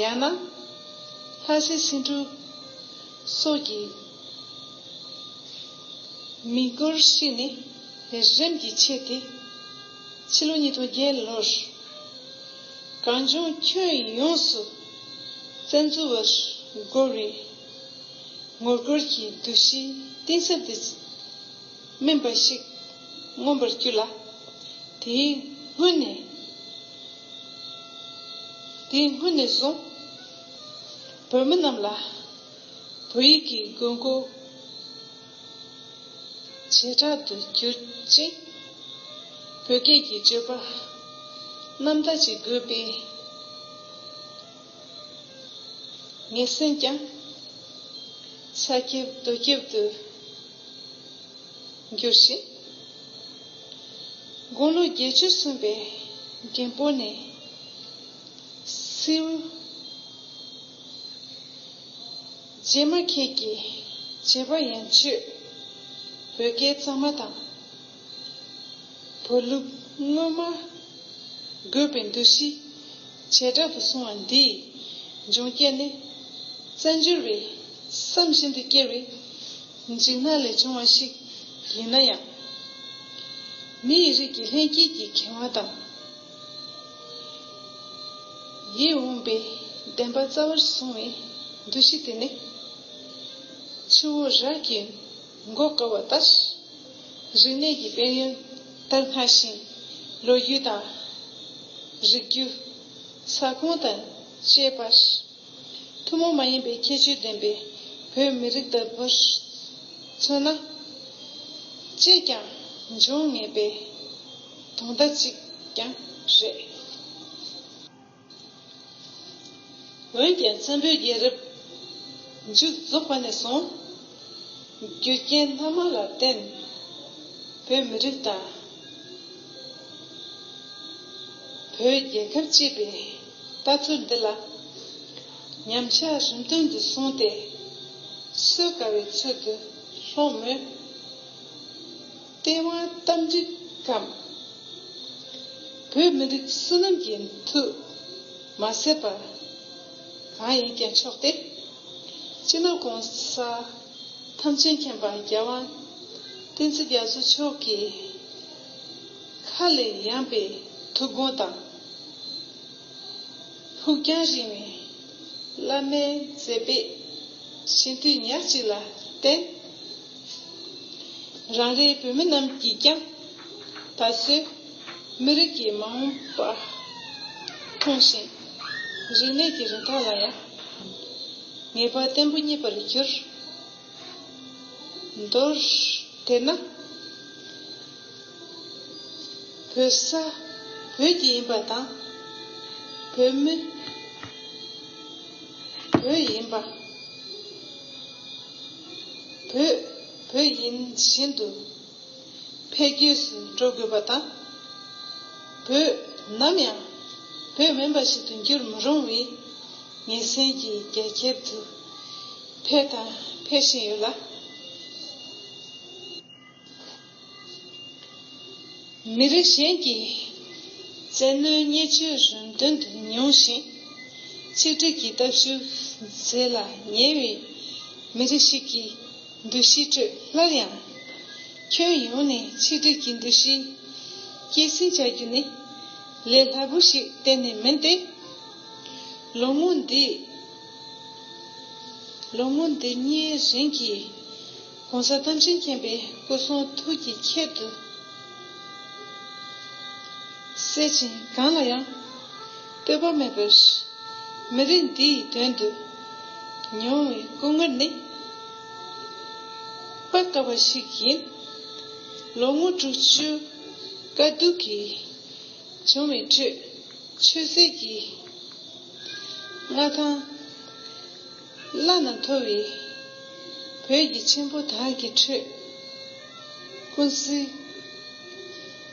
ཡང་ན་ལྷ་སའི་སེང་འབྲུག་སོགས་ཀྱི་མི་སྐོར་ཞིག་ནི་རིམ་གྱིས་ཆད་དེ། ཕྱི་ལོ་ཉིས་སྟོང་བརྒྱད་ལོར་གངས་ལྗོངས་ཁྱོན་ཡོངས་སུ་བཙན་འཛུལ་བར་རྒོལ་བའི་ངོ་རྒོལ་གྱི་འདུ་ཤེས་གཏིང་ཟབ་ཏུ་སྨིན་པ་ཞིག་མངོན་པར་གྱུར་ལ། དེའི་སྔོན་ནས། དེའི་སྔོན་ནས་བཟུང་བོད་མི་རྣམས་ལ་བོད་ཡིག་གི་དགོས་མཁོ་ཇེ་དྲག་ཏུ་གྱུར་ཅིང་། བོད་སྐད་ཀྱི་སྤྱོད་པ་རྣམ་དག་ཅིག་དགོས་པའི་ངེས་སེམས་ཀྱང་ས་ཁྱབ་རྡོ་ཁྱབ་ཏུ་གྱུར་ཞིང་། དགུང་ལོ་བརྒྱད་ཅུ་སོན་པའི་རྒན་པོ་ནས་སེའུ་རྗེས་མ་ཁྱེད་ཀྱི་བྱེད་པ་ཡན་ཆོད་བོད་སྐད་གཙང་མ་དང་། བོད་ལུགས་དངོས་མ་དགོས་པའི་འདུ་ཤེས་ཇེ་དྲག་ཏུ་སོང་བ་འདིས་འབྱུང་རྐྱེན་ནི། བཙན་བྱོལ་བའི་བསམ་བཞིན་དུ་སྐྱེ་བའི་འཇིགས་སྣང་ལས་བྱུང་བ་ཞིག་ཡིན་ན་ཡང་། མི་ཡི་རིགས་ཀྱི་ལྷན་སྐྱེས་ཀྱི་ཁེ་དབང་དང་། ཡིད་འོང་པའི་བདེན་པ་རྩ་བར་བཟུང་བའི་འདུ་ཤེས་དེ་ནི། ཆུ་བོ་རགས་ཀྱིས་མགོ་དཀར་བ་ལྟར། རིག་གནས་ཀྱི་དཔལ་ཡོན་དར་སྔ་ཞིང་། ལོ་རྒྱུས་དང་། རིག་རྒྱུ། ས་ཁོངས་དང་བཅས་པར། ཐུན་མོང་མ་ཡིན་པའི་ཁྱད་ཆོས་ལྡན་པའི་བོད་མི་རིགས་ལྟ་བུར་མཚོན་ན། ཅིས་ཀྱང་འབྱུང་ངེས་པའི་དོན་དག་ཅིག་ཀྱང་རེད། འོན་ཀྱང་བཙན་པོའི་རྒྱལ་རབས་མཇུག་རྫོགས་པ་ནས་བཟུང་། རྒྱུ་རྐྱེན་སྣ་མང་ལ་བརྟེན། བོད་མི་རིགས་དང་བོད་རྒྱལ་ཁབ་ཅེས་པའི་ལྟ་ཚུལ་འདི་ལ་ཉམས་ཆག་རིམ་ཐོན་དུ་སོང་སྟེ། གསོད་དཀའ་བའི་ཚོད་དུ་ལྷུང་མོད། ལྟེ་བ་རྟ་མགྲིན་གམ། བོད་མི་རིགས་བསོད་ནམས་ཀྱི་མཐུ་མ་ཟད་པ་གང་ཡིན་ཀྱང་ཆོག་སྟེ། སྤྱི་ནོར་༸གོང་ས་༸ཐམས་ཅད་མཁྱེན་པ་༸རྒྱལ་དབང་བསྟན་འཛིན་རྒྱ་མཚོ་མཆོག་གི་ཁ་ལས་ཡངས་པའི་ཐུགས་དགོངས་དང་། ཕུགས་རྒྱང་རིང་བའི་བླ་མའི་མཛད་པས་ཞི་མཐུན་ཉག་གཅིག་ལ་བརྟེན། རང་རེའི་བོད་མི་རྣམས་ཀྱིས་ཀྱང་ད་གཟོད་མི་རིགས་ཀྱི་མ་འོངས་པ་མཐོང་ཞིང་། རིག་གནས་ཀྱི་རིན་ཐང་ལ་ཡང་ངེས་པ་བརྟན་པོ་རྙེད་པར་གྱུར། མདོར་དེད་ན། བོད་ས་བོད་ཀྱི་ཡིན་པ་དང་། བོད་མི་བོད་ཡིན་པ། བོད་བོད་ཡིན་བཞིན་དུ་འཕེལ་རྒྱས་སུ་འགྲོ་དགོས་པ་དང་། བོད་ནམ་ཡང་བོད་མིན་པ་ཞིག་ཏུ་འགྱུར་མི་རུང་བའི་ངེས་གསལ་གྱི་རྒྱ་ཁྱབ་ཏུ་འཕེལ་དང་འཕེལ་བཞིན་ཡོད་ལ། མི་རིགས་གཞན་གྱིས་བཙན་གནོན་བརྙས་བཅོས་རུམ་དོན་དུ་མྱོང་ཞིང་། ཆིག་སྒྲིལ་གྱི་སྟོབས་ཤུགས་རྫས་ལ་ཉེ་བའི་མི་རིགས་ཤིག་གི་འདུ་ཤེས་ཁྲོད་སླར་ཡང་ཁྱོན་ཡོངས་ནས་ཆིག་སྒྲིལ་གྱི་འདུ་ཤེས་སྐྱེད་སྲིང་བྱ་རྒྱུ་ནི་ལས་སླ་པོ་ཞིག་གཏན་ནས་མིན་ཏེ། ལོ་ངོ་འདི་ལོ་ངོ་འདི་གཉིས་རིང་གི་༸གོང་ས་༸ཐམས་ཅད་མཁྱེན་པའི་སྐུ་གསུང་ཐུགས་ཀྱི་ཁྱད་དུ་ བརྩེ་ཆེན་གང་ལ་ཡང་ལྟོས་པ་མེད་པར། མི་རིགས་འདིའི་དོན་དུ་མྱོང་བའི་སྐུ་ངལ་ནི། དཔའ་དཀའ་བ་ཞིག་ཡིན། ལོ་ངོ་དྲུག་ཅུ་དཀའ་སྡུག་གིས་བྱུང་བའི་ཁྲོད། ཆོས་སྲིད་ཀྱི་མངའ་ཐང་བླ་ན་མཐོ་བའི་བོད་ཀྱི་ཆེན་པོ་དག་གི་ཁྲོད། ཀུན་གཟིགས་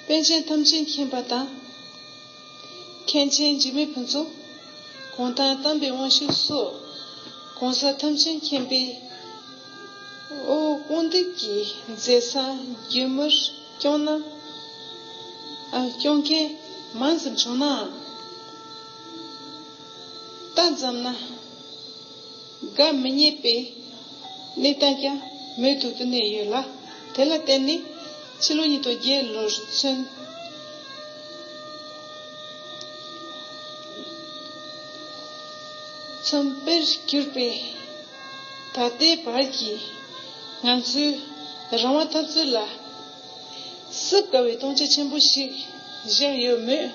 པཎ་ཆེན་ཐམས་ཅད་མཁྱེན་པ་དང་། མཁན་ཆེན་འཇིགས་མེད་ཕུན་ཚོགས། གུང་ཐང་བསྟན་པའི་དབང་ཕྱུག་སོགས་གོང་ས་ཐམས་ཅད་མཁྱེན་པའི་དབུ་དཔུང་འདེགས་ཀྱི་མཛད་བཟང་རྒྱུན་མར་སྐྱོང་ན། ཨ། སྐྱོང་མཁན་མང་ཙམ་བྱུང་ནའང་། ད་ཙམ་ན་དགའ་མི་རྙེད་པའི་གནས་སྟངས་ཀྱང་མུ་མཐུད་དུ་གནས་ཡོད་ལ། དེ་ལ་བརྟེན་ནས་ཕྱི་ལོ་ཉིས་སྟོང་བརྒྱད་ལོར་ཚུན་ཚོམ་སྤེལ་གྱུར་པའི་ད་ལྟའི་བར་གྱི་ང་ཚོའི་རང་དབང་འཐབ་རྩོད་ལ་བསུབ་དཀའ་བའི་སྟོང་ཆ་ཆེན་པོ་ཞིག་བཞག་ཡོད་མོད།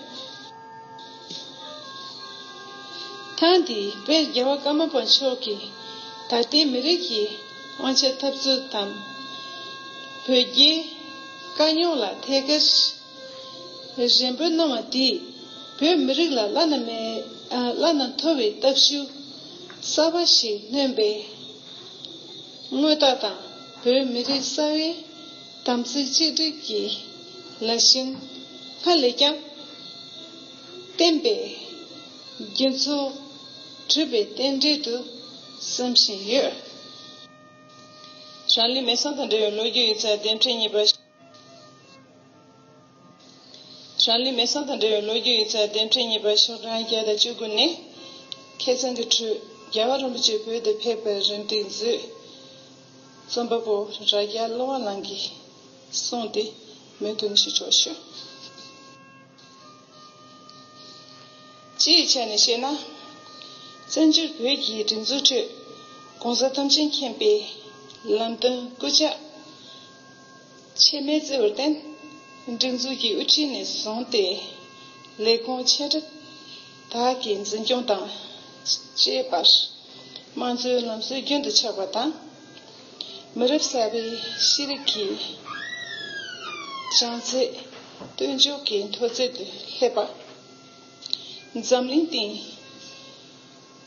ཐེངས་འདིའི་བོད་རྒྱལ་བ་ཀརྨ་པ་མཆོག་གིས་ད་ལྟའི་མི་རིགས་ཀྱི་དབང་ཆ་འཐབ་རྩོད་དམ། བོད་རྒྱའི་དཀའ་རྙོག་ལ་ཐད་ཀར་བཞེས་འབུལ་གནང་བ་དེས་བོད་མི་རིགས་ལ་བླ་ན་མེད། ཨ། བླ་ན་མཐོ་བའི་སྟོབས་ཤུགས་གསར་པ་ཞིག་སྣོན་པའི་མངོན་རྟགས་དང་། བོད་མི་རིགས་གསར་བའི་དམ་ཚིག་གཅིག་སྒྲིལ་གྱི་ལེགས་ཤིང་སྔར་ལས་ཀྱང་བརྟན་པའི་རྒྱུ་ཚོགས་གྲུབ་པའི་རྟེན་འབྲེལ་དུ་བསམ་བཞིན་ཡོད། རང་ལུས་མེར་སྲེག་དང་འབྲེལ་བའི་ལོ་རྒྱུས་ཡིག་ཚགས་དེབ་ཕྲེང་གཉིས་པ། རང་ལུས་མེར་སྲེག་དང་འབྲེལ་བའི་ལོ་རྒྱུས་ཡིག་ཚགས་དེབ་ཕྲེང་གཉིས་པ་ཤོག་གྲངས་བརྒྱ་དང་བཅུ་དགུ་ནས། ཁ་སང་གི་ཁྲོད་རྒྱལ་བ་རིན་པོ་ཆེ་བོད་དུ་ཕེབས་པའི་རིང་སྒྲིག་མཛོད། རྩོམ་པ་པོ་རྭ་རྒྱ་བློ་དབང་ལགས་ཀྱི་གསུང་དེ་མུ་མཐུད་ནས་ཞུ་ཆོག་ཞུ། སྤྱིའི་ཆ་ནས་བཤད་ན། བཙན་བྱོལ་བོད་ཀྱི་སྒྲིག་འཛུགས་ཁྲོད་གོང་ས་ཐམས་ཅད་མཁྱེན་པའི་ལམ་སྟོན་སྐུལ་ལྕག་ཆད་མེད་བསྩལ་བར་བརྟེན། སྒྲིག་འཛུགས་ཀྱི་དབུ་ཁྲིད་ནས་བཟུང་སྟེ། ལས་ཁུངས་ཆེ་ཕྲ་དག་གི་འཛིན་སྐྱོང་དང་བཅས་པར་དམངས་གཙོའི་ལམ་སྲོལ་རྒྱུན་དུ་ཆགས་པ་དང་། མི་རབས་གསར་པའི་ཤེས་རིག་གི་བྱང་ཚད་སྟོན་མཇུག་གི་མཐོ་ཚད་དུ་སླེབས་པ། འཛམ་གླིང་སྟེང་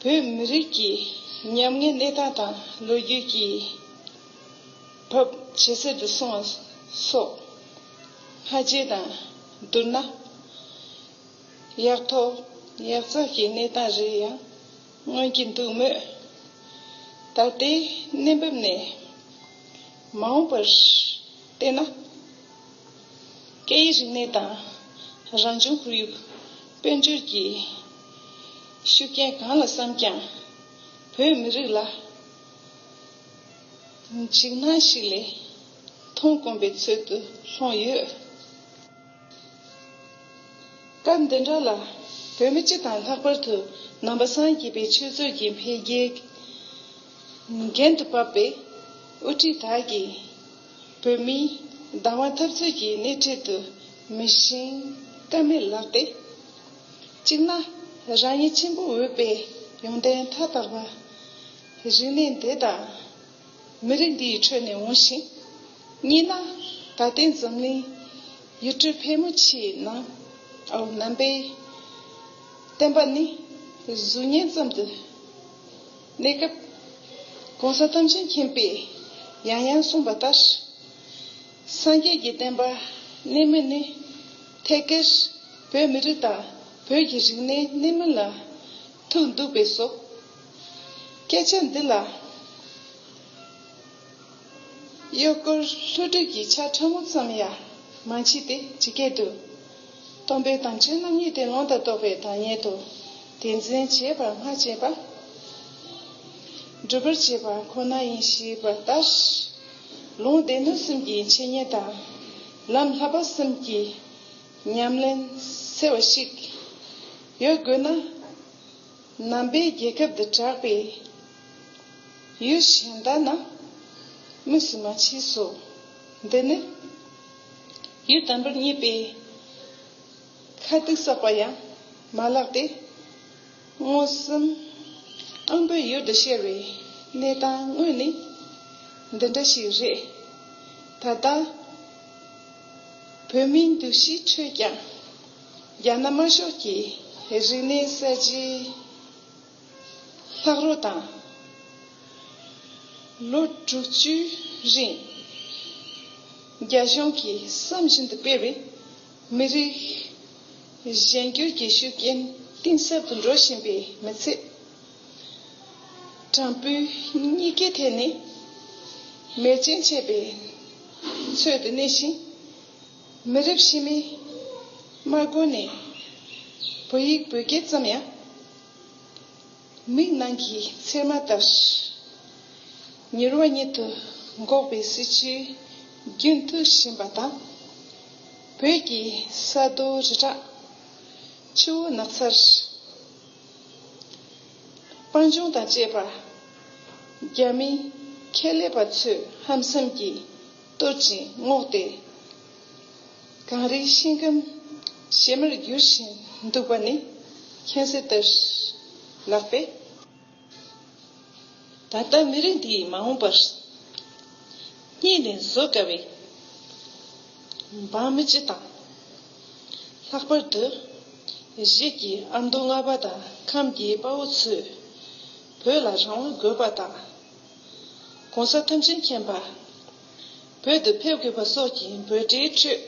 བོད་མི་རིགས་ཀྱི་ཉམ་ངའི་གནས་སྟངས་དང་ལོ་རྒྱུས་ཀྱི་བབ་ཇེ་གསལ་དུ་སོང་བ་སོགས། སྔ་རྗེས་དང་བསྡུར་ན། ཡག་ཐོག་ཡག་བརྩེགས་ཀྱི་གནས་སྟངས་རེ་ཡང་མངོན་གྱི་འདུག་མོད། ད་ལྟའི་གནས་བབ་ནས་མ་འོངས་པར་བལྟས་ན། སྐད་ཡིག་རིག་གནས་དང་རང་བྱུང་ཁོར་ཡུག་དཔལ་འབྱོར་གྱི་ཤུགས་རྐྱེན་གང་ལ་བསམ་ཀྱང་། བོད་མི་རིགས་ལ་འཇིགས་སྣང་ཞིག་ལས་མཐོང་དཀོན་པའི་ཚོད་དུ་ལྷུང་ཡོད། སྐབས་འདི་འདྲ་ལ་བོད་མི་སྤྱི་དང་ལྷག་པར་དུ་ནང་པ་སངས་རྒྱས་པའི་ཆོས་ཕྱོགས་ཀྱི་འཕེལ་རྒྱས་འགན་དུ་བབས་པའི་དབུ་ཁྲིད་དག་གིས་བོད་མིའི་བདག་དབང་འཐབ་རྩོད་ཀྱི་སྣེ་ཁྲིད་དུ་མི་ཤིང་ཀ་མེད་ལགས་ཏེ། གཅིག་ན་རང་ཉིད་ཆེན་པོ་འོས་པའི་ཡོན་ཏན་མཐའ་དག་པ་རིག་གནས་འདི་དག་མི་རིགས་འདིའི་ཁྲོད་ནས་འོང་ཞིང་། གཉིས་ན་ད་ལྟའི་འཛམ་གླིང་ཡུལ་གྲུ་ཕལ་མོ་ཆེའི་ནང་ཨའོ་ནང་པའི་བསྟན་པ་ནི་གཟུགས་བརྙན་ཙམ་དུ་གནས་སྐབས། གོང་ས་ཐམས་ཅད་མཁྱེན་པས་ཡང་ཡང་གསུངས་པ་ལྟར། སངས་རྒྱས་ཀྱི་བསྟན་པ་གནས་མུས་ནི་ཐད་ཀར་བོད་མི་རིགས་དང་བོད་ཀྱི་རིག་གནས་གནས་མུས་ལ་ཐུག་འདུག་པས་སོ། སྐད་ཆ་འདི་ལ་གཡོ་སྐོར་ལྷུ་སྒྲུབ་ཀྱི་ཆ་ཕྲ་མོ་ཙམ་ཡང་མ་མཆིས་ཏེ་ཇི་སྐད་དུ། སྟོན་པའི་དམ་ཆོས་རྣམ་གཉིས་ཏེ། ལུང་དང་རྟོགས་པའི་བདག་ཉིད་དོ། དེ་འཛིན་བྱེད་པ་སྨྲ་བྱེད་པ། སྒྲུབ་པར་བྱེད་པ་ཁོ་ན་ཡིན་ཞེས་པ་ལྟར། ལུང་སྡེ་སྣོད་གསུམ་གྱི་འཆད་ཉན་དང་། ལམ་བསླབ་པ་གསུམ་གྱི་ཉམས་ལེན་གསལ་བ་ཞིག་ཡོད་དགོས་ན། ནང་པའི་རྒྱལ་ཁབ་ཏུ་གྲགས་པའི་ཡུལ་གཞན་དག་ན་དམིགས་སུ་མ་མཆིས་སོ། འདི་ནི་ཡུལ་དམ་པར་བརྙེས་པའི་ ཁ་ཐུག་བསགས་པ་ཡང་མ་ལགས་ཏེ། མངོན་སུམ་དབང་པོའི་ཡུལ་དུ་ཤར་བའི་གནས་སྟངས་དངོས་ནི་འདི་འདྲ་ཞིག་རེད། ད་ལྟ་བོད་མིའི་འདུ་ཤེས་ཁྲོད་ཀྱང་རྒྱ་ནག་དམར་ཤོག་གི་རིག་གནས་གསར་བརྗེའི་ལྷག་རོ་དང་། ལོ་དྲུག་ཅུའི་རིང་རྒྱ་གཞུང་གིས་བསམ་བཞིན་དུ་སྤེལ་བའི་མི་རིགས་གཞན་སྒྱུར་གྱི་ཤུགས་རྐྱེན་གཏིང་ཟབ་ཏུ་འགྲོ་བཞིན་པའི་མི་ཚེ། དྲང་པོའི་གཉིས་ཀའི་ཐད་ནས་མེར་ཅན་ཆད་པའི་ཚོད་དུ་གནས་ཤིང་། མི་རབས་ཕྱི་མའི་སྨྲ་སྒོ་ནས་བོད་ཡིག་བོད་སྐད་ཙམ་ཡང་མིག་ནང་གི་ཚེར་མ་ལྟར་མྱུར་བ་ཉིད་དུ་འགོག་པའི་སྲིད་བྱུས་རྒྱུན་མཐུད་བཞིན་པ་དང་། བོད་ཀྱི་ས་རྡོ་རི་བྲག་ཆུ་བོ་ནགས་ཚལ། སྤང་ལྗོངས་དང་བཅས་པ། རྒྱ་མིའི་ཁེ་ལས་པ་ཚོས་ཧམ་སེམས་ཀྱིས་གཏོར་ཅིང་བསྔོགས་ཏེ། གངས་རིའི་ཤིང་སྐམ་ཞལ་མར་བསྒྱུར་བཞིན་འདུག་པ་ནི་མཁྱེན་གསལ་ལྟར་ལགས་པས། ད་ལྟ་མི་རིགས་འདིའི་མ་འོངས་པར་སྙིང་ནས་བཟོད་དཀའ་བའི་འབངས་མི་སྤྱི་དང་། ལྷག་པར་དུ་གཞིས་ཀྱི་ཨ་མདོ་རྔ་པ་དང་ཁམས་ཀྱི་དཔའ་བོ་ཚོས་བོད་ལ་རང་དབང་དགོས་པ་དང་། གོང་ས་ཐམས་ཅད་མཁྱེན་པ་བོད་དུ་ཕེབས་དགོས་པ་སོགས་ཀྱི་འབོད་སྒྲའི་ཁྲོད།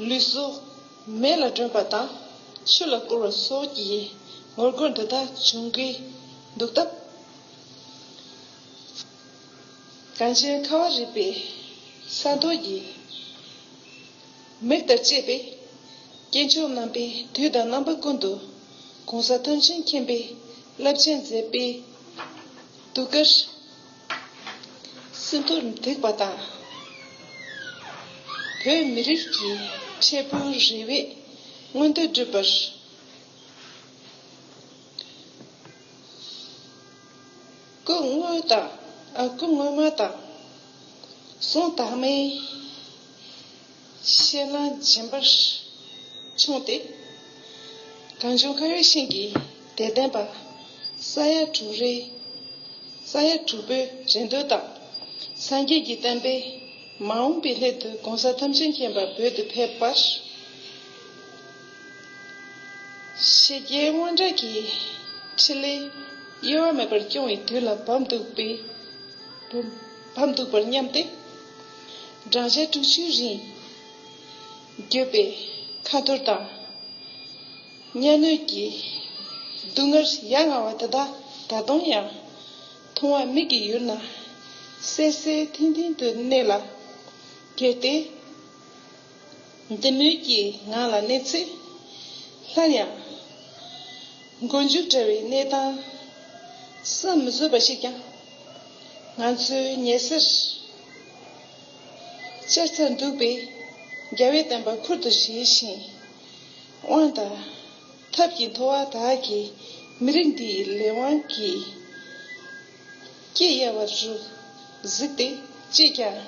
ལུས་སྲོག་མེ་ལ་སྒྲོན་པ་དང་ཆུ་ལ་བསྐོར་བ་སོགས་ཀྱི་ངོ་རྒོལ་འདི་དག་བྱུང་གི་འདུག་སྟབས། གངས་ཅན་ཁ་བ་རི་པའི་ས་རྡོ་ཡི་མིག་ལྟར་གཅེས་པའི་སྐྱེས་མཆོག་རྣམ་པས་དུས་དང་རྣམ་པ་ཀུན་ཏུ་གོང་ས་ཐམས་ཅད་མཁྱེན་པའི་རླབས་ཆེན་མཛད་པའི་གདུགས་དཀར་སྲིད་མཐོར་འདེགས་པ་དང་། བོད་མི་རིགས་ཀྱི་འཕྲལ་ཕུགས་རེ་བའི་མངོན་འདོད་བསྒྲུབ་པར། སྐུ་དངོས་དང་། ཨ། སྐུ་དངོས་མ་དང་། གསུང་དག་མའི་ཤེས་ལྷང་སྦྱིན་པར་མཚུངས་ཏེ། གངས་ལྗོངས་ཁ་བའི་ཤིང་གི་དད་ལྡན་པ་ས་ཡ་དྲུག་རེ། ས་ཡ་དྲུག་པོའི་རེ་འདུན་དང་། སངས་རྒྱས་ཀྱི་བསྟན་པའི་མ་འོངས་པའི་སླད་དུ་གོང་ས་ཐམས་ཅད་མཁྱེན་པ་བོད་དུ་ཕེབས་པར། ཞི་རྒྱས་དབང་དྲག་གི་འཕྲིན་ལས་གཡོ་བ་མེད་པར་སྐྱོང་བའི་དུས་ལ་བབ་འདུག་པའི། བབ་འདུག་པར་སྙམ་སྟེ། བགྲང་བྱ་དྲུག་ཅུའི་རིང་བརྒྱུད་པའི་ཁ་ཐོར་དང་། གཉའ་གནོན་གྱི་སྡུག་བསྔལ་ཡ་ང་བ་དེ་དག་ད་དུང་ཡང་མཐོང་བ་མིག་གི་ཡུལ་ན་གསལ་གསལ་ཐིང་ཐིང་དུ་གནས་ལ། གལ་ཏེ། འདི་མོའི་གི་ངང་ལ་གནས་ཚེ། སླར་ཡང་མགོ་མཇུག་བྲལ་བའི་གནས་སྟངས་བསམ་མི་བཟོད་པ་ཞིག་ཀྱང་ང་ཚོའི་ཉེ་སར་བཅར་ཚར་འདུག་པས། རྒྱལ་བའི་བསྟན་པ་ཁུར་དུ་བཞེས་ཤིང་། དབང་དང་ཐབས་ཀྱིས་མཐོ་བ་དག་གིས་མི་རིགས་འདིའི་ལས་དབང་གི་སྐྱེ་ཡལ་བ་རུ་གཟིགས་ཏེ། ཅིས་ཀྱང་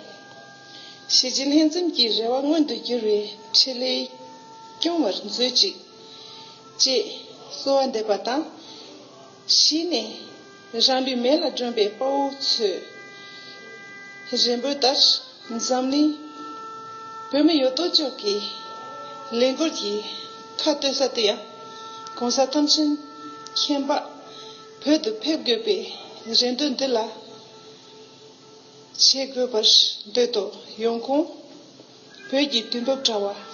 གཞིས་བྱེས་ལྷན་འཛོམས་ཀྱི་རེ་བ་མངོན་དུ་འགྱུར་བའི་འཕྲིན་ལས་སྐྱོང་བར་མཛོད་ཅིག་ཅེས་གསོལ་བ་འདེབས་པ་དང་། གཞི་ནས་རང་ལུས་མེ་ལ་སྒྲོན་པའི་དཔའ་བོ་ཚོས་རེ་འབོད་ལྟར། འཛམ་གླིང་བོད་མི་ཡོད་དོ་ཅོག་གི་ལས་འགུལ་གྱི་ཁ་གཏོད་ས་དེ་ཡང་གོང་ས་ཐམས་ཅད་མཁྱེན་པ་བོད་དུ་ཕེབས་དགོས་པའི་རེ་འདུན་འདི་ལ་བྱེད་དགོས་པར་འདོད་དོ། ཡོང་ཁུངས་བོད་ཀྱི་དུས་བབ་དྲ་བ།